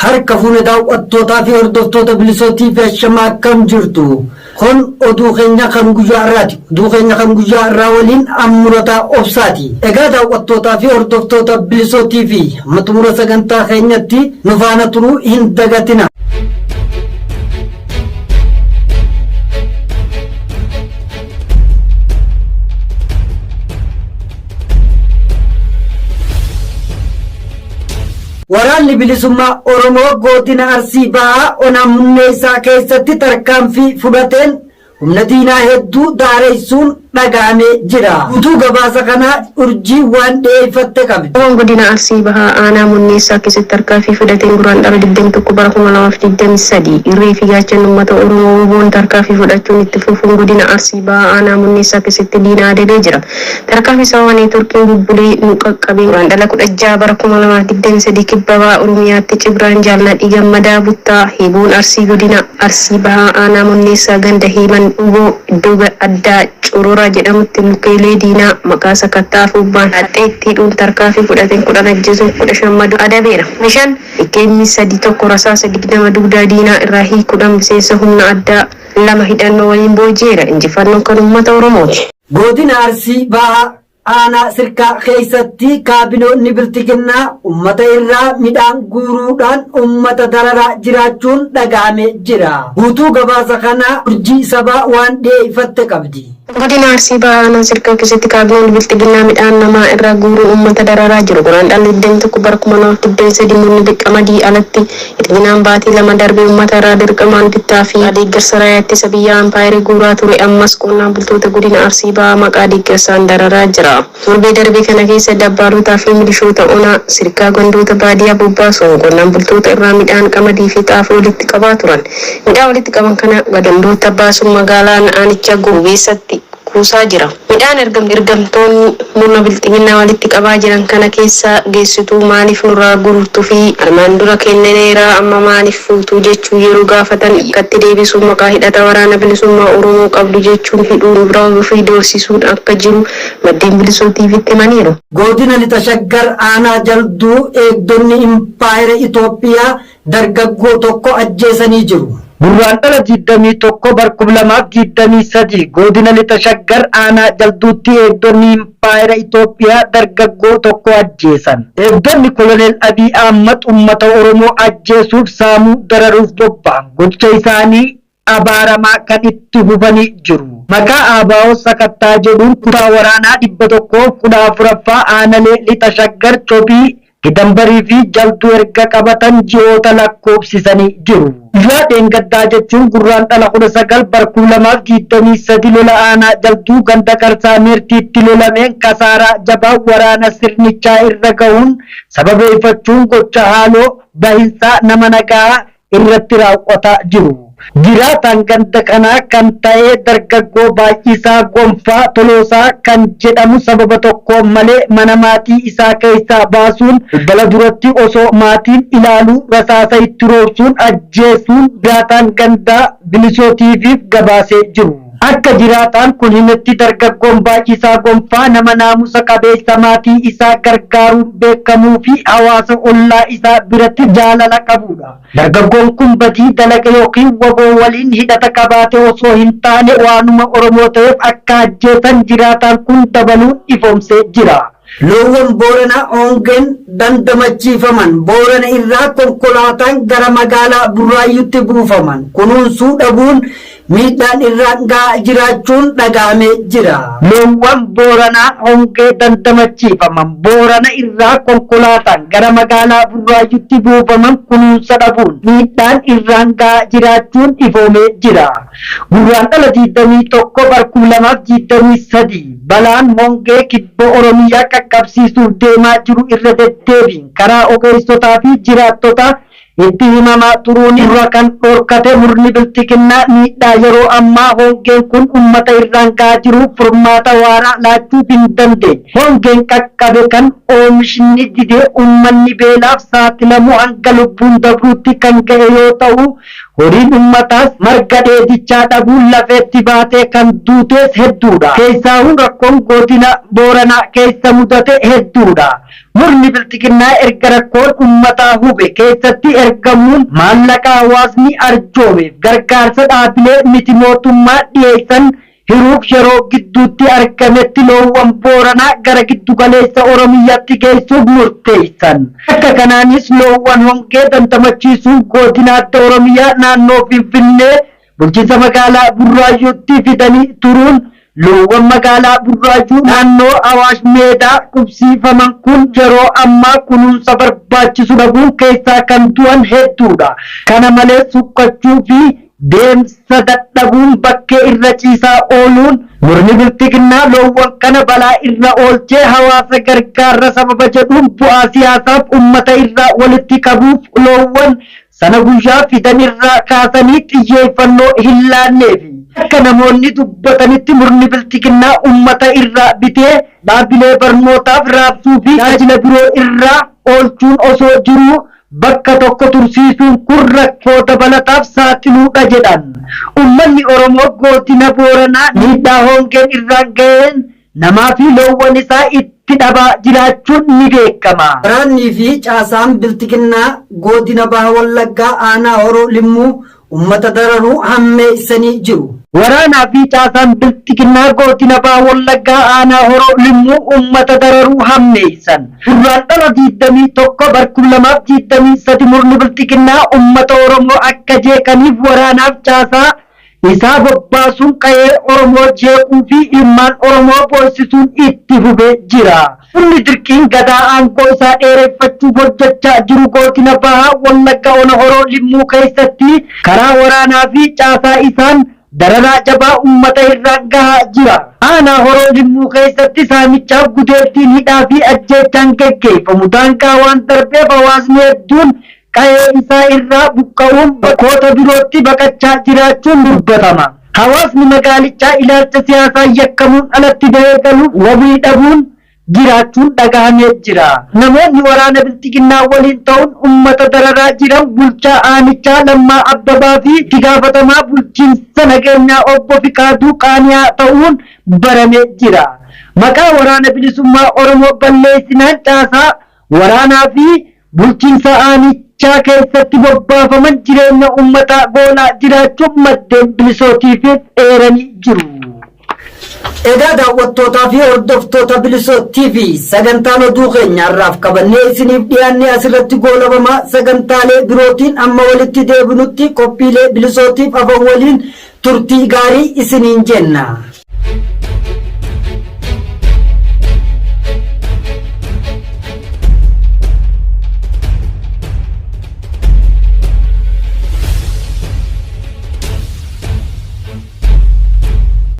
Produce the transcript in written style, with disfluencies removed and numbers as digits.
Harka fuune daawwattootaa fi hordoftoota bilisootii fi ashamaa akkam jirtu. Kun oduu keenya kan guyyaa har'aati. Oduu keenya kan guyyaa har'aa waliin ammurataa obsaati. Egaa daawwattootaa fi hordoftoota bilisootii fi hamma xumura sagantaa keenyatti nu faana turuu hin dagatina. Waraanni bilisummaa Oromoo godina Arsii Bahaa ona Munneessaa keessatti tarkaanfii fudhateen humna diinaa hedduu daaressuun dhaga'amee jira. Guutuu gabaasa kanaa urjii waan dhiyeeffatte qabdi. Oromoon godina Arsii Bahaa aanaa Munneessaa keessatti tarkaanfii fudhateen Guraandhala 21 bara 2023 irree fi gaachanni uummata Oromoo WBOn tarkaanfii fudhachuun itti fufuun godina Arsii Bahaa aanaa Munneessaa keessatti diina adabee jira. Tarkaanfii sababa neetworkiin bubbulee nu qaqqabeen Guraandhala 16 bara 2023 kibba baha Oromiyaatti Cibraan Jaalladhii Gammadaa Buttaa Heeboon Arsii godina Arsii Bahaa aanaa Munneessaa ganda Heeman Dhuboo iddoo addaa Corora jedhamutti lukeelee diinaa maqaa sakatta'aa fuubbaan haxxee itti hidhuun tarkaanfii fudhateen 10 ajjeesuun 15 madoo adabeera. Meeshaan AKM 3 1 rasaasa 20 dugdaa diinaa irraa hiikuudhaan miseensa humna addaa 2 hidhannoo waliin booji'eera. Injifannoon kan uummata Oromooti. Godina Arsii Bahaa aanaa Sirkaa keessatti kaabinoonni biltiginnaa uummata irraa midhaan guuruudhaan uummata dararaa jiraachuun dhaga'amee jira. Guutuu gabaasa kanaa urjii sabaa waan dhiyeeffatte qabdi. Godina Arsii Bahaa aanaa Sirkaa keessatti kaabinoonni biltiginnaa midhaan namaa irraa guuruun uummata dararaa jiru. Guraandhala 21 bara 2023 murni qamadii alatti Hir'inaan baatii lama darbe uummata irraa dirqamaan bittaa fi deeggarsa raayyaa ittisa biyyaa empaayerii guuraa ture ammas qonnaan bultoota godina Arsii Bahaa maqaa deeggarsaan dararaa jira. Torbee darbe kana keessa dabbaalotaa fi milishoota ona Sirkaa gandoota baadiyaa bobbaasuun qonnaan bultoota irraa midhaan qamadii fi xaafii walitti qabaa turan. Midhaan walitti qaban kana gandoota baasuun magaalaa aanichaa Gobeessatti kuusaa jira. Midhaan ergamtoonni murna bilxiginnaa walitti qabaa jiran kana keessaa geessituu maaliif nurraa gurgurtuu fi armaan dura kennineera amma maaliif fuutuu jechuun yeroo gaafatan akkatti deebisuun maqaa hidhata waraana bilisummaa Oromoo qabdu jechuun hidhuun biroo fi doorsisuun akka jiru maddeen bilisootiifitti himaniiru. Godina Lixa Shaggar aanaa Jalduu eegdonni impaayera Itoophiyaa dargaggoo tokko ajjeesanii jiru. Gurraandhala 21 bar 2023 godina Lixa Shaggar aanaa Jalduutti eegdonni impaayera Itoophiyaa dargaggoo tokko ajjeesan. Eegdonni Koloneel Abiy Ahmad uummata Oromoo ajjeesuuf saamuu dararuuf bobba'an gocha isaanii abaaramaa kan itti fufanii jiru. Maqaa ABO sakattaa jedhuun kutaa waraanaa 114ffaa aanalee Lixa Shaggar Cobii Gidambarii fi Jalduu erga qabatan ji'oota lakkoofsisanii jiru. Guyyaa dheengaddaa jechuun Gurraandhala 19 bar 2023 lola aanaa Jalduu ganda Qarsaa Meertiitti lolameen kasaaraa jabaa waraana sirnichaa irra gahuun sababeeffachuun gocha haaloo bahinsaa nama nagaa irratti raawwataa jiru. Jiraataan ganda kanaa kan ta'e dargaggoo Baay'isaa Gonfaa Toloosaa kan jedhamu sababa tokko malee mana maatii isaa keessaa baasuun balbala duratti osoo maatiin ilaaluu rasaasa itti roobsuun ajjeesuun jiraataan gandaa bilisootiifiif gabaasee jiru. Akka jiraataan kun himetti dargaggoon Baay'isaa Gonfaa nama naamusa qabeessa maatii isaa gargaaruun beekamuu fi hawaasa ollaa isaa biratti jaalala qabudha. Dargaggoon kun badii dalaga yookiin waboo waliin hidhata qabaate osoo hin taane waanuma Oromoo ta'eef akka ajjeesan jiraataan kun dabaluun ifoomsee jira. Loowwan Booranaa hongeen dandamachiifaman Boorana irraa konkolaataan gara magaalaa Burraayyuutti buufaman kunuunsuu dhabuun miidhaan irraan gahaa jiraachuun dhaga'amee jira. Loowwan Booranaa hongee dandamachiifaman Boorana irraa konkolaataan gara magaalaa Burraayyuutti buufaman kunuunsa dhabuun miidhaan irraan gahaa jiraachuun ifoomee jira. Gurraandhala 21 bar 2023 balaan hongee kibba Oromiyaa qaqqabsiisuuf deemaa jiru irra deddeebiin karaa ogeessotaa fi jiraattota itti himamaa turuun irra kan dhorkate murni bilxiginnaa miidhaa yeroo ammaa hongeen kun uummata irraan gahaa jiru furmaata waaraa laachuuf hin dandeenye. Hongeen qaqqabe kan oomishni didee uummanni beelaaf saaxilamu hanga lubbuun dabruutti kan ga'e yoo ta'u Horiin ummataas marga dheedichaa dhabuun lafeetti baatee kan duutees hedduudha. Keessaahuu rakkoon godina Booranaa keessa mudate hedduudha. Murni bilxiginnaa erga rakkoon ummataa hube keessatti ergamuun maallaqa hawaasni arjoomeef gargaarsa dhaabilee miti mootummaa dhiyeessan hiruuf yeroo gidduutti argametti loowwan Booranaa gara giddu galeessa Oromiyaatti geessuuf murteessan. Akka kanaanis loowwan hongee dandamachiisuun godina adda Oromiyaa naannoo Finfinnee bulchiinsa magaalaa Burraayyuutti fidanii turuun loowwan magaalaa Burraayyuu naannoo Awaash Meedaa qubsiifaman kun yeroo ammaa kunuunsa barbaachisu dhabuun keessaa kan du'an hedduudha. Kana malees huqqachuu fi deemsa dadhabuun bakkee irra ciisaa ooluun murni bilxiginnaa loowwan kana balaa irra oolchee hawaasa gargaarra sababa jedhuun bu'aa siyaasaaf ummata irraa walitti qabuuf loowwan sana guyyaa fidan irraa kaasanii xiyyeeffannoo hin laanneefi. Akka namoonni dubbatanitti murni bilxiginnaa ummata irraa bitee dhaabbilee barnootaaf raabsuu fi tajaajila biroo irraa oolchuun osoo jiruu bakka tokko tursiisuun kun rakkoo dabalataaf saaxiluudha jedhan. Uummanni Oromoo godina Booranaa miidhaa hongeen irraan ga'een namaa fi loowwan isaa itti dhabaa jiraachuun ni beekama. Waraannii fi caasaan bilxiginnaa godina Baha Wallaggaa aanaa Horoo Limmuu uummata dararuu hammeessanii jiru. Waraanaa fi caasaan bilxiginnaa godina Baha Wallaggaa aanaa Horoo Limmuu uummata dararuu hammeessan. Gurraandhala 21 bara 2023 murni bilxiginnaa uummata Oromoo akka jeeqaniif waraanaaf caasaa isaa bobbaasuun qa'ee Oromoo jeequu fi ilmaan Oromoo boossisuun itti fufee jira. Humni dirqiin gadaa aangoo isaa dheereffachuuf hojjechaa jiru godina Bahaa Wallagga Ona Horoo Limmuu keessatti karaa waraanaa fi caasaa isaan dararaa jabaa uummata irraan gahaa jira. Aanaa Horoo Limmuu keessatti saamichaaf gudeettiin hidhaa fi ajjeechaan geggeeffamu daangaa waan darbeef hawaasni hedduun qa'ee isaa irraa buqqa'uun bakkoota birootti baqachaa jiraachuun dubbatama. Hawaasni magaalichaa ilaalcha siyaasaa yakkamuun alatti bahee galuuf wabii dhabuun jiraachuun dhagahamee jira. Namoonni waraana bilxiginnaa waliin ta'uun uummata dararaa jiran bulchaa aanichaa Lammaa Abbabaa fi itti gaafatamaa bulchiinsa nageenyaa obbo Fiqaaduu Qaaniyaa ta'uun baramee jira. Maqaa waraana bilisummaa Oromoo balleessinaan caasaa waraanaa fi bulchiinsa aanichaa keessatti bobbaafaman jireenya uummataa goolaa jiraachuun maddeen bilisootiif eeranii jiru. Egaa daawwattootaa fi hordoftoota Bilisoo TV sagantaan oduu keenya har'aaf qabannee isiniif dhiyaannee asirratti goolabamaa sagantaalee birootiin amma walitti deebinutti qophiilee bilisootiif afan waliin turtii gaarii isiniin jenna.